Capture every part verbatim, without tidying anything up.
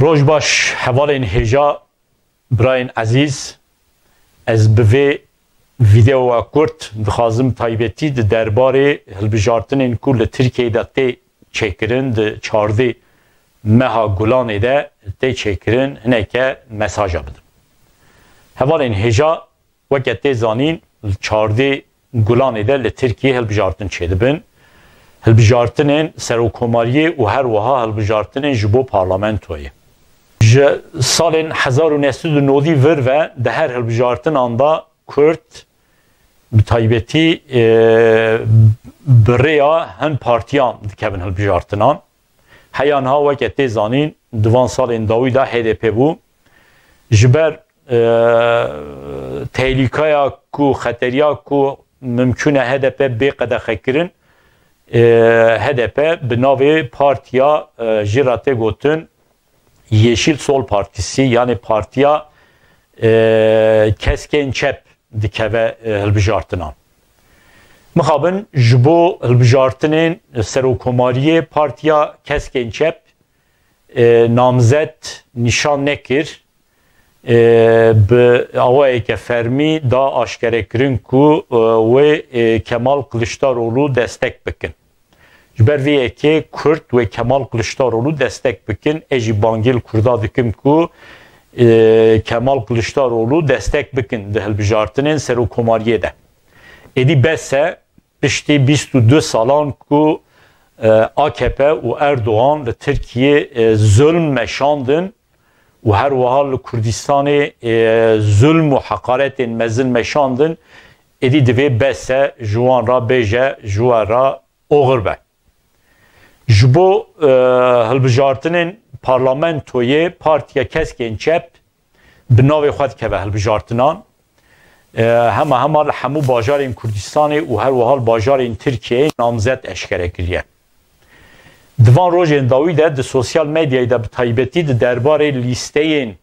Roj baş, hevalên hêja, birayên ezîz, ez bi vê vîdeoya kurt dixwazim taybetî di derbarê hilbijartinên ku li Tirkiyeyê de tê çêkirin, di çardê meha Gulanê de tê çêkirin, hineke mesaja bidim. Hevalên hêja, weke tê zanîn, li çardê Gulanê de li Tirkiyê hilbijartin çêdibin. Hilbijartinên serokkomariyê û her wiha hilbijartinên ji bo parlamentoyê. Ji salên hezar û neh sed û nodî vir ve di her hilbijartinan de Kurd bi taybetî, e, bi rêya hin partiyan dikevin hilbijartinan. Heya niha weke tê zanîn di van salên dawî de H D P bû. Ji ber, e, tehlîkaya ku, xeteriya ku mimkûn e H D P bê qedexekirin, e, H D P bi navê partiya, e, jê re tê gotin Yeşil Sol Partisi, yanî partiya, e, keskên çep dikeve, e, hilbijartinan. Mixabin ji bo hilbijartinên serokkomariyê partiya keskên çep, e, namzet nîşan nekir, e, bi awayeke fermî da aşkerekirin ku, e, wê, e, Kemal Kiliçdaroglu destek bikin. Ji ber vê yekê Kurd wê Kemal Kiliçdaroglu destek bikin. Ez jî bangê li Kurda dikim ku, e, Kemal Kiliçdaroglu destek bikin di hilbijartinên serokkomariyê de. Êdî bes e, piştî bîst û du salan ku, e, A K P û Erdogan li Tirkiyê, e, zulm meşandin û her wiha li Kurdistanê, e, zulm û heqaretên mezin meşandin, êdî divê bes e ji wan re bêje, ji we re oxir be. Ji bo, e, hilbijartinên parlamentoyê Partiya Keskên Çep bi navê xwe dikeve hilbijartinan. E, hema hema li hemû bajarên Kurdistanê û her wiha li bajarên Tirkiyeyê namzet eşkere kiriye. Di van rojên dawî de di sosyal medyayê de bi taybetî di derbarê lîsteyên,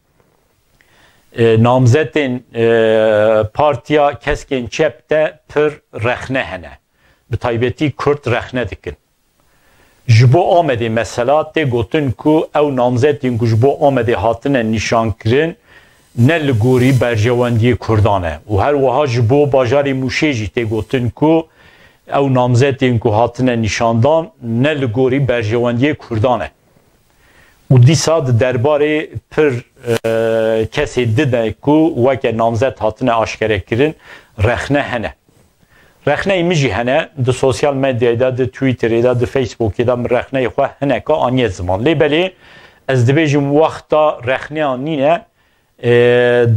e, namzetên, e, Partiya Keskên Çep de pir rexne hene. Bi taybetî Kurd rexne dikin. Ji bo Amedê mesela tê gotin ku ew namzetên ku ji bo Amedê hatine nîşankirin ne li gorî berjewendiyê Kurdan e û her wiha ji bo bajarê Mûşê jî tê gotin ku ew namzetên ku hatine nîşandan ne li gorî berjewendiyê Kurdan e. Û dîsa di derbarê pir, e, kesê din de ku weke namzet hatine aşkerekirin, rexne hene. Rexneyê min jî hene, di sosyal medyayê de, di Twitterê de, di Facebookê de min rexneyê xwe hineka aniye ziman. Lê belê ez dibêjim wexta rexneyan nîne, e,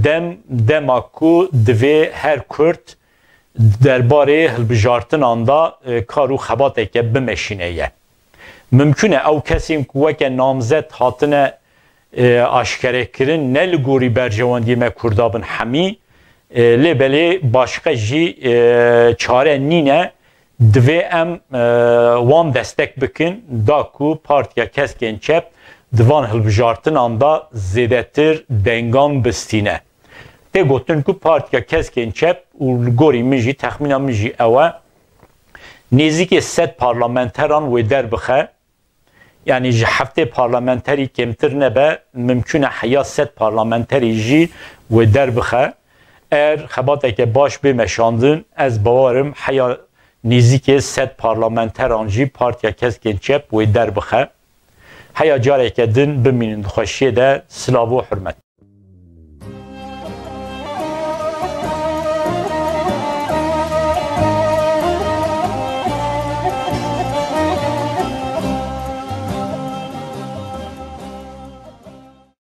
dem, dema ku divê her Kurd derbarê hilbijartinan de, e, kar û xebateke bimeşîne ye. Mimkûn e ew kesên ku weke namzet hatine, e, aşkerekirin ne li gorî berjewendiyê me Kurda bin hemî, e, lê belê başqe jî, e, çare nîne, divê em, e, wan destek bikin, da ku Partiya Keskên Çep di van hilbijartinan de zêdetir dengan bistîne. Tê gotin ku Partiya Keskên Çep û li gorî min jî, texmîna min jî ew e, nêzîkê sed parlamenteran wê derbixe. Yanî ji heftê parlamenterî kêmtir nebe, mimkûn e heya sed parlamenterî jî wê derbixe. Er xebateke baş bê meşandin, ez bawer im heya nêzîkê sed parlamenteran jî Partiya Keskên Çep wê derbixe. Heya careke din bimînin di xweşiyê de, silav û hurmet.